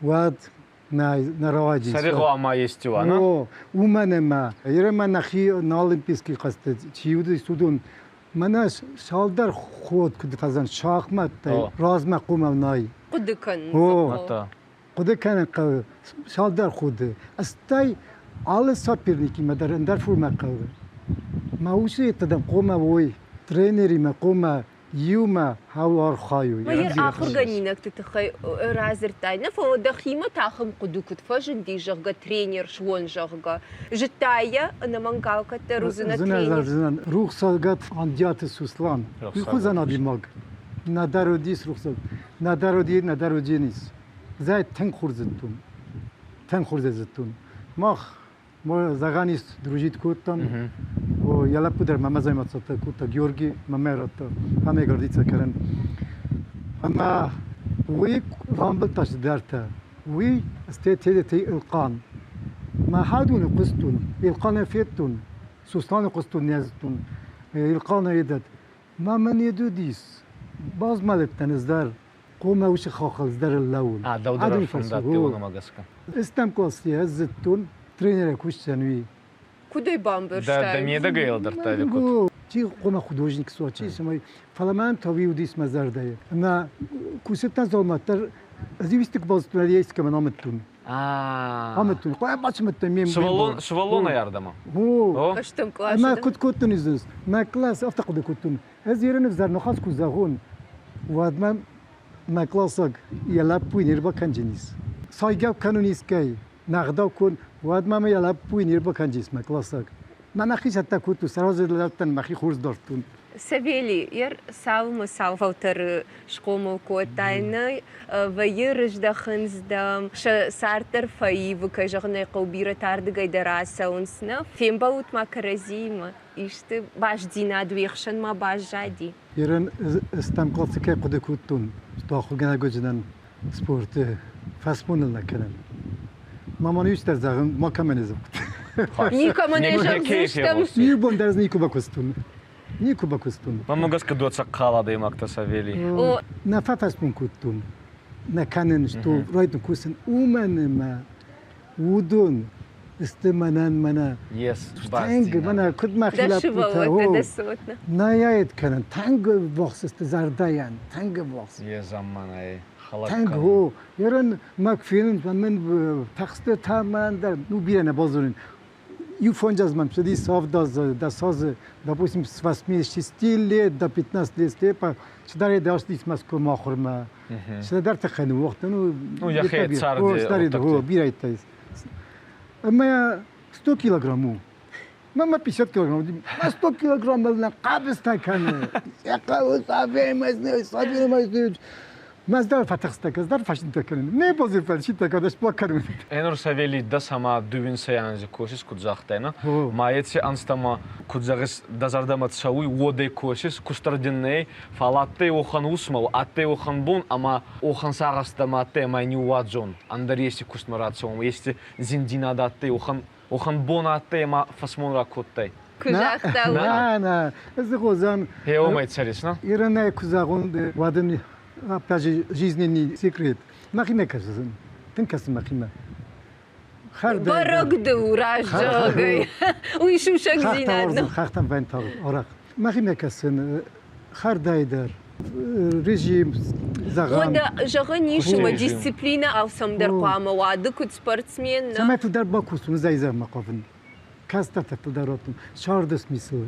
уӕд нӕ рауайдзӕн. Сӕригъуамӕ ести уа, нӕ? О, уымӕн ӕмӕ Ирӕмӕ нӕхи на Олимпийский хъӕзты чи уыдис, уыдон мӕнӕ цалдӕр ход куыд фӕзӕн шахматтӕй размӕ хъуамӕ нӕй. Хъуыды кӕнын. О, хъуыды кӕнын хъӕуы цалдӕр худы. Стӕй алы соперникимӕ дӕр ӕндӕр формӕ хъӕуы. Мӕ усы йеддӕм хъуамӕ уой тренеримӕ хъуамӕ иумӕ хъӕуы архайой. Йе ахуыргӕнинӕгты тыххӕй радзырдтай, нӕ фӕлӕ дӕхимӕ та ахӕм хъуыды куыд фӕзынди, зӕгъгӕ, тренер суон, зӕгъгӕ. Зыдтай йӕ, ӕнӕмӕнг алкӕддӕр уыдзынӕ тренер? Зынӕн, рухсагат Андиаты Суслан. Уый хуызӕн адӕймаг. Нӕдӕр уыдис рухсаг, нӕдӕр уыди, нӕдӕр уыдзӕнис. Зӕй тынг хорз зыдтон. Тынг хорз зыдтон. Мах зӕгъӕн ис, дружить кодтам. Йӕ лӕппу дӕр мӕ займӕцӕттӕ кодта, Георги мӕ радта, ӕмӕ гордиться кӕнын. Ӕмӕ уый рамбылдта цыдӕртӕ. Уый сте Тедеты Илхъан. Мӕ хӕдоны хъуыстон, Илхъаны федтон, Сосланы хъуыстон нӕ зыдтон. Илхъаны едӕт. Ма мӕн едудис. Базмӕлыдтӕн ӕз дӕр. Хъуамӕ уыцы хаххыл дӕр лӕууын. А, дӕу дӕр фӕндадти уонӕмӕ гӕсгӕ. Стӕм класси ӕз зыдтон, тренерӕй кусдзӕн уый. Куыдӕй бамбӕрстай? Дӕ медӕгӕй ӕлдӕрдта ӕви куыд? Чи хъуамӕ художник суа, чи цӕмӕй. Фӕлӕ мӕн та уый уыдис мӕ зӕрдӕйы. Ӕмӕ кусыдтӕн дзаумӕттӕ, ӕз иу исты куы базыдтон, ӕви искӕмӕн амыдтон. Амыдтон, хъуамӕ бацымыдтӕн ме Сывӕллон, сывӕллонӕй ардӕмӕ? О. Ӕстӕм къласы. Ӕмӕ куыд кодтон изус? Мӕ класс афтӕ хъуыды кодтон. Ӕз ерын ӕвзӕр ныхас куы зӕгъон, уӕд мӕм мӕ классаг йӕ лӕппуйы не рбакӕндзӕнис. Сайгӕ кӕнун искӕй, нӕгъдау кун, уӕд мӕм йӕ лӕппуйы не рбакӕндзӕнис мӕ классаг. Мӕ мӕхи цӕттӕ кодтон, сразу лӕудтӕн, мӕхи хорз дардтон. Савели, ер цалынмӕ цал фӕлтӕры схъомыл кодтай, нӕ вӕййы рыздӕхынц дӕм, сӕ цард дӕр фӕивы, кӕй зӕгъын ӕй хъӕуы, бирӕтӕ ардыгӕй дӕр ацӕуынц, нӕ? Фембӕлут ма кӕрӕдзиимӕ? Исты бастдзинад уе хсӕнмӕ баззади? Ерын стӕм къласы кӕй хъуыды кодтон, что ахуыргӕнӕг уыдзынӕн спорты фӕсмоныл нӕ кӕнын. Маман иу зӕгъын, ма кӕмӕн зӕгъут. Никӕмӕн ӕй зӕгъдзыстӕм. Иу бон дӕр никуы бакуыстон. Никуы бакуыстон. Мӕнмӕ гӕсгӕ дуацахъхъал адӕймӕгтӕ Савели. Нӕ фӕфӕсмон кодтон. Нӕ кӕнын, что райдын кусын, уымӕн ӕмӕ уыдон сты мӕнӕн мӕнӕ тынг мӕнӕ куыд мӕхи лӕппутӕ нӕ йӕ кӕнын тынг ввахс сты зӕрдӕйӕн тынг ввахс Е замманай тынг о ерын мӕг фенын мӕн тахсты та мӕн дӕр ну бирӕ нӕ базонын. Иу фондз мӕм цыдис авд азы, дӕс азы, допустим, с 86 лет до 15 лет степа, цыдӕр ацыдис Мӕскуымӕ ахуырмӕ. Цыдӕр тыххӕй ныууагъта, ну, Ну, йӕхи царды бирӕтӕ. Ӕмӕ 100 килограмм у. Мама 50 килограмм. Ма 100 килограмм нӕ хъӕбыстӕ кӕны. Йӕ хъӕуы цавӕр Мӕздӕр фӕтыхстӕ, ӕз фӕсинтӕ кӕнын. Не бозир фӕсинтӕ кӕнын, сплак кӕнын. Энур Савелий дӕ сӕмӕ дууинсӕй анзи косис, куд загътай, на? Ма еци ӕнзтӕмӕ, куд зӕгъис, дӕ зӕрдӕмӕ цӕуй, уодӕй косис, кустӕр дин нӕй, фал адтӕй уӕхӕн усмӕ, адтӕй уӕхӕн бон ӕма уӕхӕн сагъӕстӕмӕ адтӕй ӕма ниууадзон, ӕндӕр ести кустмӕ рацӕуон, ести зиндзийнадӕ адтӕй, уӕхӕн уӕхӕн бон адтӕй ӕма фӕсмон ракодтай. Ку загъта, Нӕ, нӕ, ӕз зӕгъон, Гъеуомӕй цӕрис, на? Иронӕй ку зӕгъон, уӕд ын опять же жизненный секрет. Мӕхимӕ кӕсын, тынг кӕсын мӕхимӕ. Бӕрӕг ды у раззагӕй. Уый сусӕгдзинад нӕ. Хӕхтӕм вӕнтау арӕх. Мӕхимӕ кӕсын хӕрдӕй дӕр, режим, зӕгъӕм. Уӕдӕ зӕгъӕн ис, ӕмӕ дисциплинӕ алцӕмдӕр хъуамӕ уа. Ды куыд спортсмен, нӕ? Цӕмӕй фылдӕр бакусын, ӕз ӕй зӕгъмӕ хъавын. Кӕстӕртӕ фылдӕр раттын. Сӕрды смысл.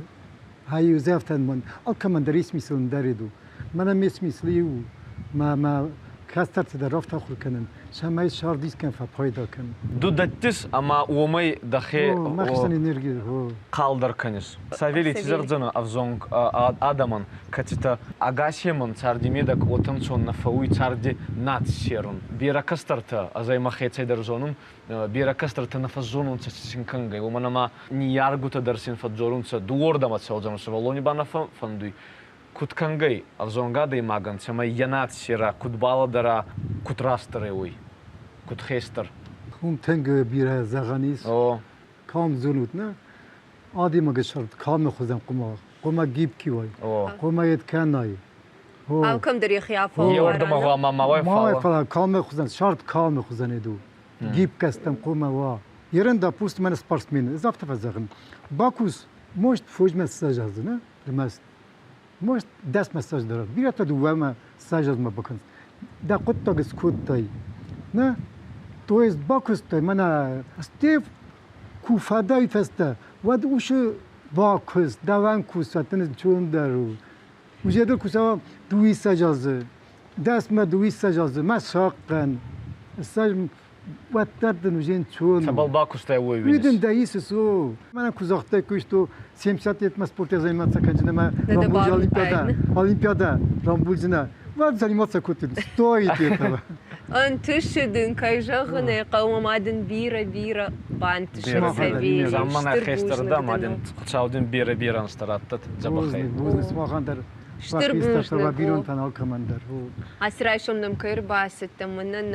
Ай узӕфтӕн мӕн алкӕмӕн дӕр смысл дӕр у. Мӕнӕ ме смысл иу. Мӕ мӕ кӕстӕрты дӕр афтӕ ахуыр кӕнын, цӕмӕй сӕрд искӕм фӕпайда кӕнын. Ду дӕттис ӕма уомӕй дӕхе мӕхицӕн энерги хъалдӕр кӕнис. Савелий ци зӕгъдзӕнӕ ӕвзонг адӕмӕн, кӕцитӕ ӕгасемӕн царди медӕг уотӕнцон нӕ фӕууй царди над серун. Берӕ кӕстӕртӕ, ӕз ӕй мӕхецӕй дӕр зонун, берӕ кӕстӕртӕ нӕ фӕззонунцӕ ци син кӕнгӕй, уомӕн ӕма ниййаргутӕ дӕр син фӕдздзорунцӕ, дууордӕмӕ цӕудзӕнӕ, сувӕллони ба нӕ фӕндуй. Куд кӕнгӕй ӕвзонг адӕймагӕн, цӕмӕй е над сера, куд балӕдӕра, куд растдӕр ӕй уой, куд хестӕр? Хум тынг бирӕ зӕгъӕн ис. Кам зонут, нӕ? Адӕймаги сӕрд ками хузӕн хъума, хъума гибкий уай, хъума ед кӕнай. Алкӕм дӕр йӕхи афӕлвара. Еуӕрдӕмӕ гъуама ма уай, фала. Фала ками хузӕн, сӕрд ками хузӕн еду. Гибкӕстӕн хъума уа. Ерен, допустим, мӕнӕ спортсмен, ӕз афтӕ фӕзӕгъын. Бакус, может, фозмӕ сӕзӕгъдзынӕ, ӕрмӕст Может, дӕс массаж дӕр. Бирӕтӕ дыууӕмӕ массажмӕ бакӕнынц. Дӕ хъуыддаг скодтай. Нӕ? То есть бакуыстай, мӕнӕ Стев ку фӕдӕй фӕстӕ, уӕд усы бакуыст, дӕуӕн куса, тын чондӕр у. Уже куса дыууиссӕдз азы, дӕсмӕ дыууиссӕдз азы, мӕ сахъхъӕн. Ссӕдз уӕддӕр дын уже нцон. Цӕбӕл бакуыстай, уой уинис? Уый дын дӕ исыс, о. Мӕнӕ куы загътай, куы 70 лет спорте заниматься кӕнджынӕ мӕ рамбулджы олимпиада, олимпиада рамбулджынӕ. Уӕд заниматься кодтой, стоит этого. Ӕнтысы дын, кӕй зӕгъын ӕй хъӕуы, ӕмӕ дын бирӕ-бирӕ бантысы. Заммана хестӕр дӕ, ӕмӕ дын Хуыцау дын бирӕ-бирӕ ӕнзтӕ раттӕд дзӕбӕхӕй. Бузныг сымахӕн дӕр. Стыр бузныг. Бинонтӕн алкӕмӕн дӕр. Ацы райсом нӕм кӕй ӕрбацыдтӕ, мӕнӕн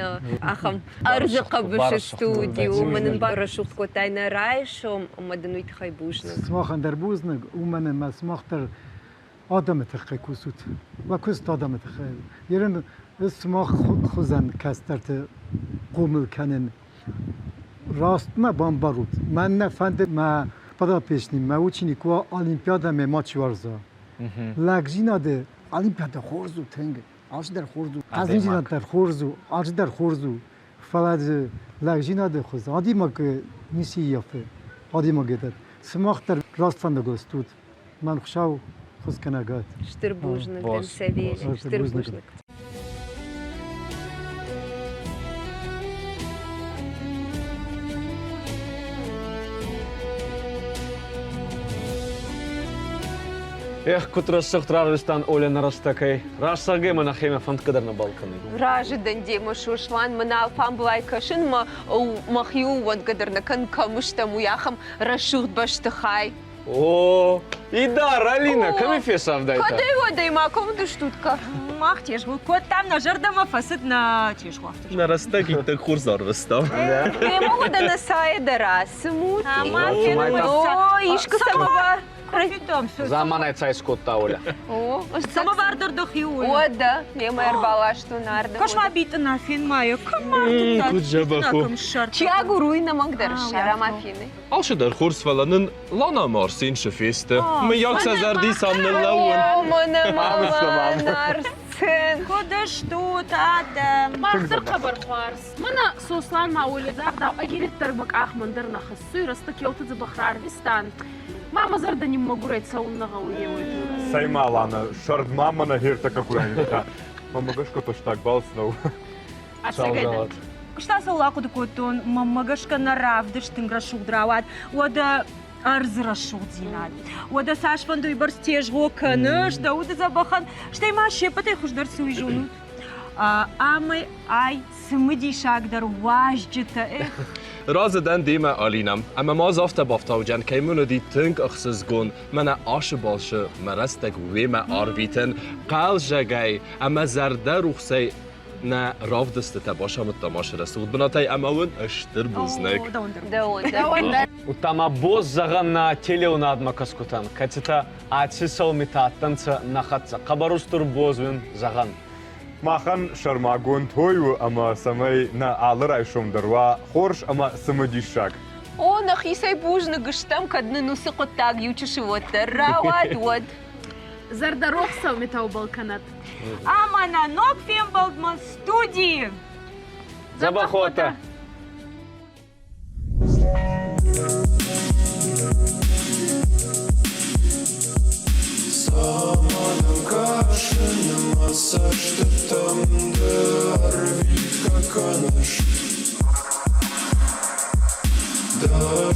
ахӕм ӕрдзы хъӕбысы студи у, мӕнӕн барӕсугъд кодтай нӕ райсом, ӕмӕ дын уый тыххӕй бузныг. Сымахӕн дӕр бузныг, уымӕн ӕмӕ сымах дӕр адӕмы тыххӕй кусут. Уӕ куыст адӕмы тыххӕй. Ерын сымах хуызӕн кӕстӕрты хъомыл кӕнын раст мӕ бамбарут. Мӕн нӕ фӕнды мӕ подопечный, мӕ ученик уа олимпиадӕмӕ мачи уарза. Лӕгдзинады олимпиадӕ хорз у тынг, алцыдӕр хорз у, хъӕздыгдзинад дӕр хорз у, алцыдӕр хорз у, фӕлӕ дзы лӕгдзинады хуыз адӕймаг ницы ййафы, адӕймаг дӕр. Сымах дӕр раст фӕндагыл стут. Мӕн Хуыцау хуызкӕнӕгад. Стыр бузныг дын, Савели, стыр бузныг. Эх, куыд рӕсугъд рарвыстан Оля нӕ рӕстӕгӕй. Раст зӕгъгӕй мӕ нӕхимӕ фӕндгӕ дӕр нӕ балкӕны. Разы дӕн демӕ, Сослан, мӕн алфамблай кӕсын, мӕ мӕхиуыл уӕндгӕ дӕр нӕ кӕн, кӕм стӕм, уый ахӕм рӕсугъд бӕстыхай. О, Идар, Алина, кӕми фесавдайтӕ? Кӕдӕй-уӕдӕй ма кӕм уыдыстут, Мах тезгъо кодтам, нӕ зӕрдӕмӕ фӕцыд нӕ тезгъо. Нӕ рӕстӕг иттӕг хорз арвыстам. Мемӕ уӕдӕ нӕ цайы дӕр ацымут. О, искуы самовар. Заманай цай скодта Оля. О, Самовар дӕр дӕхи у. Уӕдӕ, мемӕ ӕрбаластон ардӕм. Кӕс ма битъына фен ма йӕ, кӕм ма Куыд дзӕбӕх у. Чи агуры, уый нӕмӕнг дӕр ссара ма фены. Алцыдӕр хорз, фӕлӕ нын Лана ӕмӕ Арсен цы фесты? Мыййаг сӕ зӕрди сам ныллӕууын. О, мӕнӕ мама, Арсен. Тын. Куыд стут, адӕм? Мах дӕр хъӕбӕр хуарз. Мӕнӕ Сослан ма уоли загъдау, ӕгириддӕр мӕ къах мӕн дӕр нӕ хӕссуй, рӕстӕг еутӕ дзӕбӕх рарвистан. Ма мӕ зӕрдӕ ниммӕгурӕй цӕун нӕ гъӕуй еуей Цӕй ма, Лана, сӕрд ма мӕнӕ хертӕ ку райдӕдта. Мӕнмӕ гӕсгӕ фӕстаг балц нӕу. Ӕцӕгӕйдӕр. Куыста цӕуыл ахъуыды кодтон, мӕнмӕ гӕсгӕ нӕ равдыст тынг рӕсугъд рауад. Уӕдӕ ӕрдзы рӕсугъддзинад. Уӕдӕ цасфӕнды уыйбӕрц тезгъо кӕныс, дӕ уды дзӕбӕхӕн, стӕй ма се ппӕтӕй хуыздӕр цы уый зонут? Амӕй ай цымыдисагдӕр уазджытӕ. Эх! Разы дӕн демӕ, Алинӕ. Ӕмӕ ма дзы афтӕ бафтауджӕн, кӕй мын уыди тынг ӕхсызгон, мӕнӕ ашы балшы мӕ рӕстӕг уемӕ арвитын, хъӕлзӕгӕй ӕмӕ зӕрдӕрухсӕй нӕ равдыстытӕ бацамыдта ма рӕсугъд бынатӕй ӕмӕ уын стыр бузныг. Удта ма боз зӕгъӕн нӕ телеунадмӕ кӕсгутӕн, кӕцитӕ аци сӕумитӕ адтӕнцӕ нӕ хӕццӕ. Хъӕбӕр устур боз уин зӕгъӕн. Махӕн сӕрмагонд той у ӕмӕ цӕмӕй нӕ алы райсом дӕр уа хорз ӕмӕ цымыдисаг. О, нӕхицӕй бузныг стӕм, кӕд нын уыцы хъуыддаг иучысыл уӕддӕр рауад, уӕд. Зӕрдӕрох сӕумитӕубӕл кӕнӕд. Ӕмӕ нӕ ног фембӕлдмӕ студийы! Дзӕбӕхотӕ! Цӕмӕн кӕсын мӕ цӕстытӕм ды ӕрвитгӕ кӕныс? Дӕ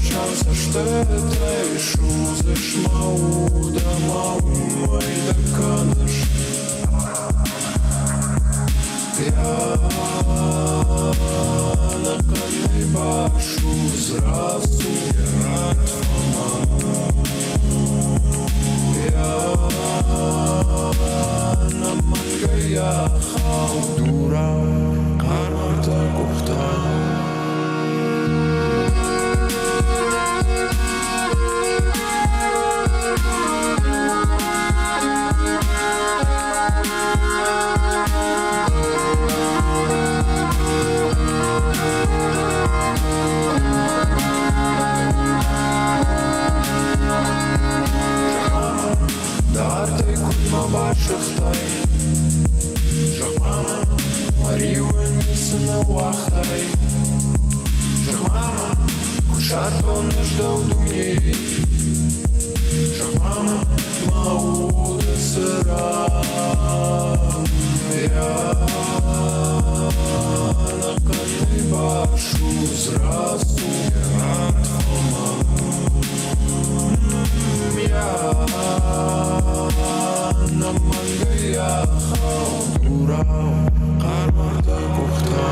сау цӕстытӕй судзыс мӕ уд ӕмӕ уымӕй дӕ кӕныс. Ӕнӕхъӕнӕй басудз, рацу, ратт Ӕнӕмӕнгӕй ахау дурау хъармартӕ къухтӕ. Дардӕй куыд ма басыгътай, Зӕгъ-ма мын, мӕ риуы ницы нӕ уагътай. Зӕгъ-ма мын, куы сӕрдон ӕз дӕу дунейы. Зӕгъ-ма мын, мӕ уды цырагъ. Ӕнӕхъӕнӕй басудз, рацу, ратт фӕлмӕн. Ӕнӕмӕнгӕй ахау дурау хъӕрмӕрдӕ къухтӕ.